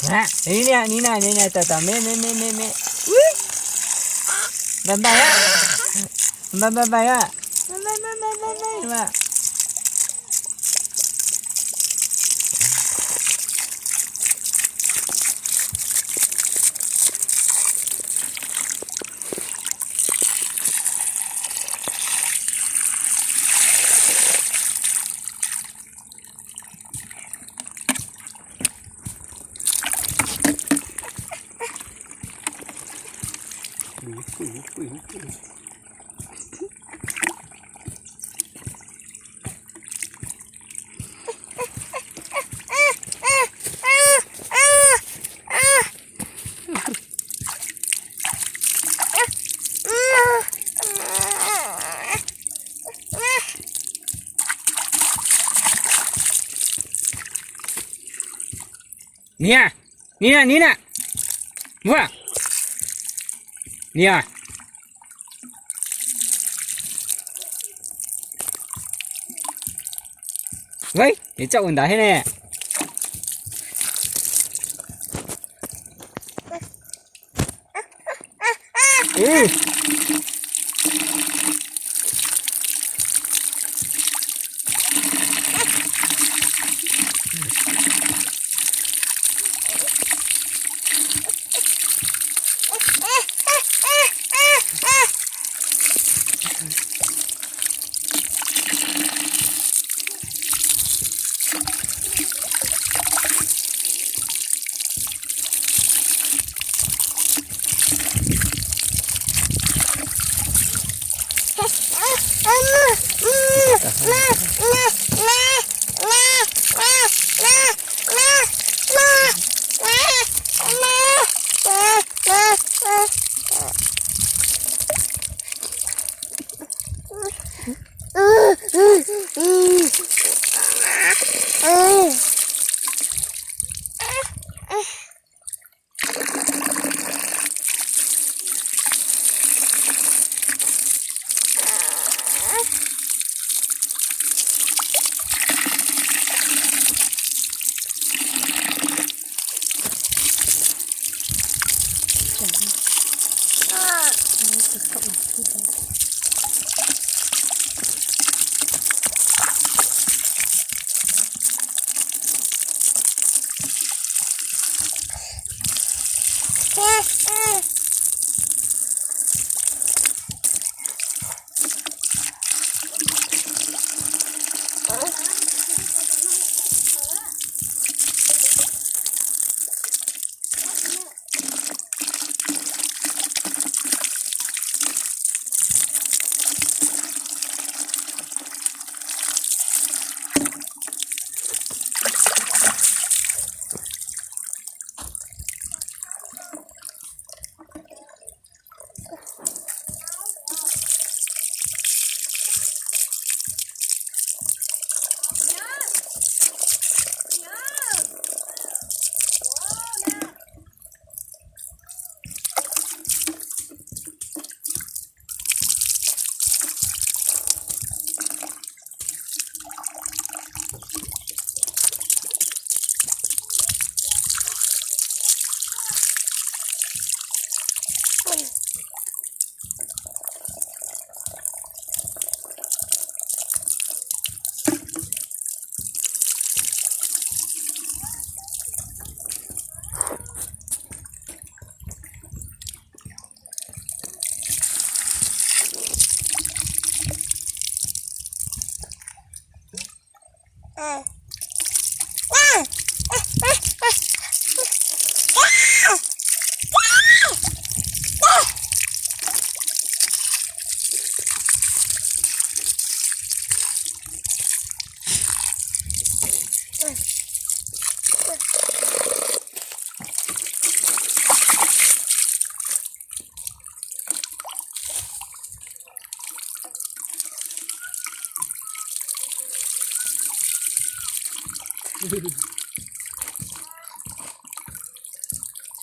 Ni na, ni na, ni na, tom tom me me me me me. Npais npais a. Npais npais npais a. Npais npais npais npais npais. Niam, niam, niam, niam. Ua, niam. Ua, nws txawj ua ntawd thiab ne.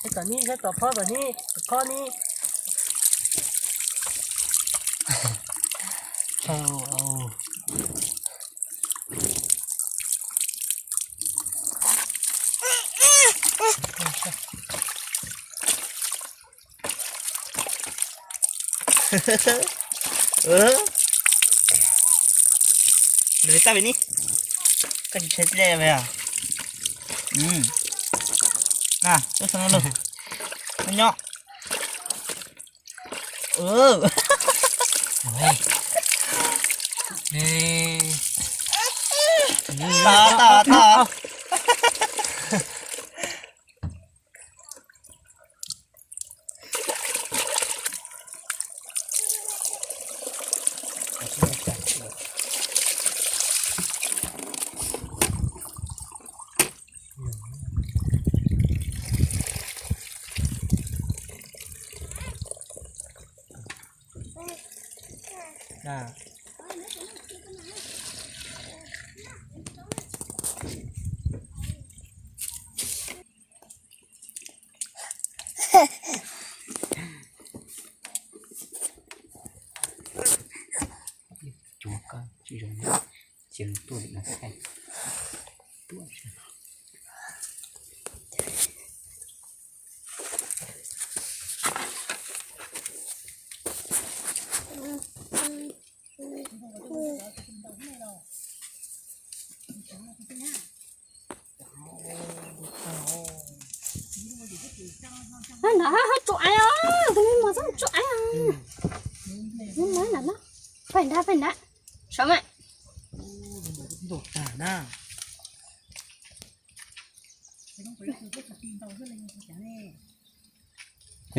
Saib tom ni, saib tom phob tom ni, tom phob ni. Lwv tag vim ni, koj tsis tshaib dlej ve os. Na, tub xeeb lug, nyob. Tod, tod, tod. Cuav koj tsis zoo, cia tuaj no thaij. Tuaj. Ntawd tsuav aiv os, tus me muas txob tsuav aiv os. Phaij nrad, phaij nrad, saum mas. Tus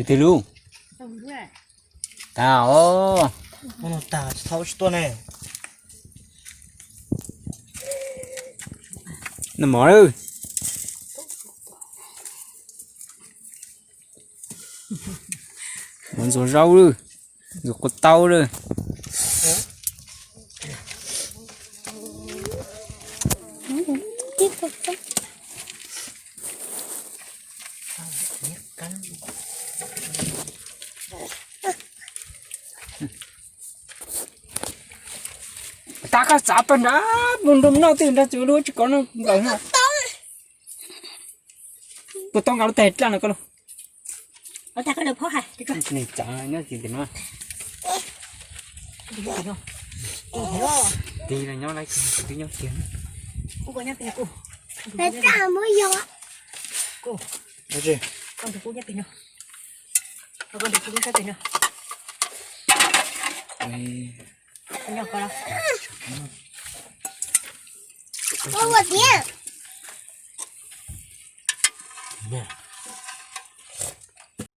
twg lub? Tag os. Tag tsis tau tsis tuaj ne. Noj mov lawm. Mov ntxuav zaub lawm. Ntxuav kuv tau lawm. Tag koj txav pawg nrad, mus nrog noj twg nrog txiv lub tsis kov noj nplaws na. Puas tau nqa lub tais dlaj no koj los? Tag koj lawv phob hais. Tsav nyob tim no. Tig los nyob lawm, twb nyob tiag.